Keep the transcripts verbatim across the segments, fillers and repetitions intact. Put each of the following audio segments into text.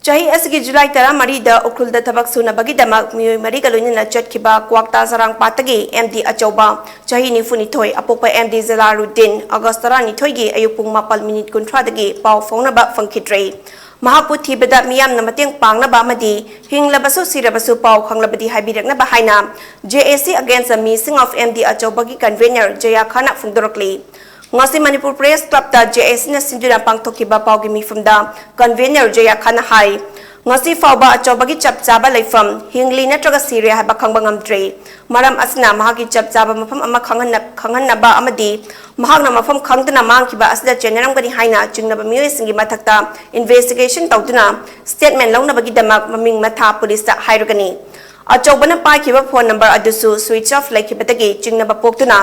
ꯆꯍꯤ ꯑꯁꯤꯒꯤ ꯖꯨꯂꯥꯏ ꯇꯔꯥꯃꯔꯤꯗ ꯎꯈ꯭ꯔꯨꯜꯗ ꯊꯕꯛ ꯁꯨꯅꯕꯒꯤꯗꯃꯛ ꯃꯤꯑꯣꯏ ꯃꯔꯤꯒ ꯂꯣꯏꯅꯅ ꯆꯠꯈꯤꯕ ꯀ꯭ꯋꯥꯛꯇꯥ ꯆꯔꯥꯡꯄꯥꯠꯇꯒꯤ ꯑꯦꯝ ꯗꯤ ꯑꯆꯧꯕ, ꯆꯍꯤ ꯅꯤꯐꯨꯅꯤꯊꯣꯏ, ꯑꯄꯣꯛꯄ ꯑꯦꯝ ꯗꯤ ꯖꯂꯥꯂꯨꯗꯤꯟ, ꯑꯒꯁ ꯇꯔꯥꯅꯤꯊꯣꯏꯒꯤ ꯑꯌꯨꯛ ꯄꯨꯡ ꯃꯥꯄꯜ ꯃꯤꯅꯤꯠ ꯀꯨꯟꯊ꯭ꯔꯥꯗꯒꯤ ꯄꯥꯎ ꯐꯥꯎꯅꯕ ꯐꯪꯈꯤꯗ꯭ꯔꯦ꯫ ꯃꯍꯥꯛꯄꯨ ꯊꯤꯕꯗ ꯃꯤꯌꯥꯝꯅ ꯃꯇꯦꯡ ꯄꯥꯡꯅꯕ ꯑꯃꯗꯤ ꯍꯤꯡꯂꯕꯁꯨ ꯁꯤꯔꯕꯁꯨ ꯄꯥꯎ ꯈꯪꯂꯕꯗꯤ ꯍꯥꯏꯕꯤꯔꯛꯅꯕ ꯍꯥꯏꯅ J A C Against the Missing of M D ꯑꯆꯧꯕꯒꯤ convener ꯖꯌꯥ ꯈꯥꯟꯅ ꯐꯣꯡꯗꯣꯔꯛꯂꯤ꯫ ꯉꯁꯤ ꯃꯅꯤꯄꯨꯔ ꯄ꯭ꯔꯦꯁ ꯀ꯭ꯂꯕꯇ J A Cꯅ ꯁꯤꯟꯗꯨꯅ ꯄꯥꯡꯊꯣꯛꯈꯤꯕ ꯄꯥꯎꯒꯤ ꯃꯤꯐꯝꯗ convener ꯖꯌꯥ ꯈꯥꯟꯅ ꯍꯥꯏ, ꯉꯁꯤ ꯐꯥꯎꯕ ꯑꯆꯧꯕꯒꯤ ꯆꯞ ꯆꯥꯕ ꯂꯩꯐꯝ, ꯍꯤꯡꯂꯤ ꯅꯠꯇ꯭ꯔꯒ ꯁꯤꯔꯦ ꯍꯥꯏꯕ ꯈꯪꯕ ꯉꯝꯗ꯭ꯔꯦ꯫ ꯃꯔꯝ ꯑꯁꯤꯅ ꯃꯍꯥꯛꯀꯤ ꯆꯞ ꯆꯥꯕ ꯃꯐꯝ ꯑꯃ ꯈꯪꯍꯟꯅ-, ꯈꯪꯍꯟꯅꯕ ꯑꯃꯗꯤ ꯃꯍꯥꯛꯅ ꯃꯐꯝ ꯈꯪꯗꯅ ꯃꯥꯡꯈꯤꯕ ꯑꯁꯤꯗ ꯆꯦꯟꯅꯔꯝꯒꯅꯤ ꯍꯥꯏꯅ ꯆꯤꯡꯅꯕ ꯃꯤꯑꯣꯏꯁꯤꯡꯒꯤ ꯃꯊꯛꯇ investigation ꯇꯧꯗꯨꯅ statement ꯂꯧꯅꯕꯒꯤꯗꯃꯛ ꯃꯃꯤꯡ ꯃꯊꯥ ꯄꯨꯂꯤꯁꯇ ꯍꯥꯏꯔꯒꯅꯤ꯫ ꯑꯆꯧꯕꯅ ꯄꯥꯏꯈꯤꯕ phone number ꯑꯗꯨꯁꯨ switch off ꯂꯩꯈꯤꯕꯗꯒꯤ ꯆꯤꯡꯅꯕ ꯄꯣꯛꯇꯨꯅ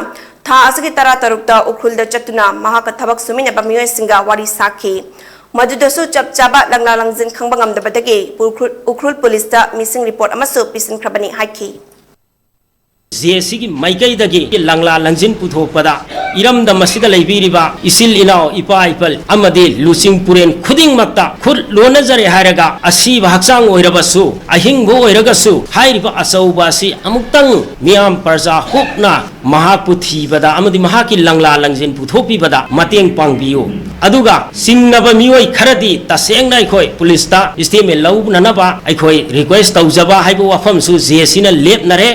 ꯊꯥ ꯑꯁꯤꯒꯤ ꯇꯔꯥꯇꯔꯨꯛꯇ ꯎꯈ꯭ꯔꯨꯜꯗ ꯆꯠꯇꯨꯅ ꯃꯍꯥꯛꯀ ꯊꯕꯛ ꯁꯨꯃꯤꯟꯅꯕ ꯃꯤꯑꯣꯏꯁꯤꯡꯒ ꯋꯥꯔꯤ ꯁꯥꯈꯤ꯫ ꯃꯗꯨꯗꯁꯨ ꯆꯞ ꯆꯥꯕ ꯂꯪꯂꯥ ꯂꯪꯖꯤꯟ ꯈꯪꯕ ꯉꯝꯗꯕꯗꯒꯤ ꯎꯈ꯭ꯔꯨꯜ, ꯎꯈ꯭ꯔꯨꯜ ꯄꯨꯂꯤꯁꯇ missing report ꯑꯃꯁꯨ ꯄꯤꯁꯤꯟꯈ꯭ꯔꯕꯅꯤ ꯍꯥꯏꯈꯤ꯫ J A Cꯒꯤ ꯃꯥꯏꯀꯩꯗꯒꯤ ꯂꯪꯂꯥ ꯂꯪꯖꯤꯟ ꯄꯨꯊꯣꯛꯄꯗ ꯏꯔꯝꯗꯝ ꯑꯁꯤꯗ ꯂꯩꯕꯤꯔꯤꯕ ꯏꯆꯤꯜ ꯏꯅꯥꯎ, ꯏꯄꯥ ꯏꯄꯜ ꯑꯃꯗꯤ ꯂꯨꯆꯤꯡ ꯄꯨꯔꯦꯟ ꯈꯨꯗꯤꯡꯃꯛꯇ ꯈꯨꯠ ꯂꯣꯟꯅꯖꯔꯦ ꯍꯥꯏꯔꯒ, ꯑꯁꯤꯕ ꯍꯛꯆꯥꯡ ꯑꯣꯏꯔꯕꯁꯨ, ꯑꯍꯤꯡꯕ ꯑꯣꯏꯔꯒꯁꯨ, ꯍꯥꯏꯔꯤꯕ ꯑꯆꯧꯕ ꯑꯁꯤ ꯑꯃꯨꯛꯇꯪ ꯃꯤꯌꯥꯝ ꯄ꯭ꯔꯖꯥ ꯍꯨꯞꯅ ꯃꯍꯥꯛꯄꯨ ꯊꯤꯕꯗ ꯑꯃꯗꯤ ꯃꯍꯥꯛꯀꯤ ꯂꯪꯂꯥ ꯂꯪꯖꯤꯟ ꯄꯨꯊꯣꯛꯄꯤꯕꯗ ꯃꯇꯦꯡ ꯄꯥꯡꯕꯤꯌꯨ꯫ ꯑꯗꯨꯒ ꯆꯤꯡꯅꯕ ꯃꯤꯑꯣꯏ ꯈꯔꯗꯤ ꯇꯁꯦꯡꯅ ꯑꯩꯈꯣꯏ ꯄꯨꯂꯤꯁꯇ statement ꯂꯧꯅꯅꯕ ꯑꯩꯈꯣꯏ request ꯇꯧꯖꯕ ꯍꯥꯏꯕ ꯋꯥꯐꯝꯁꯨ J A Cꯅ ꯂꯦꯞꯅꯔꯦ꯫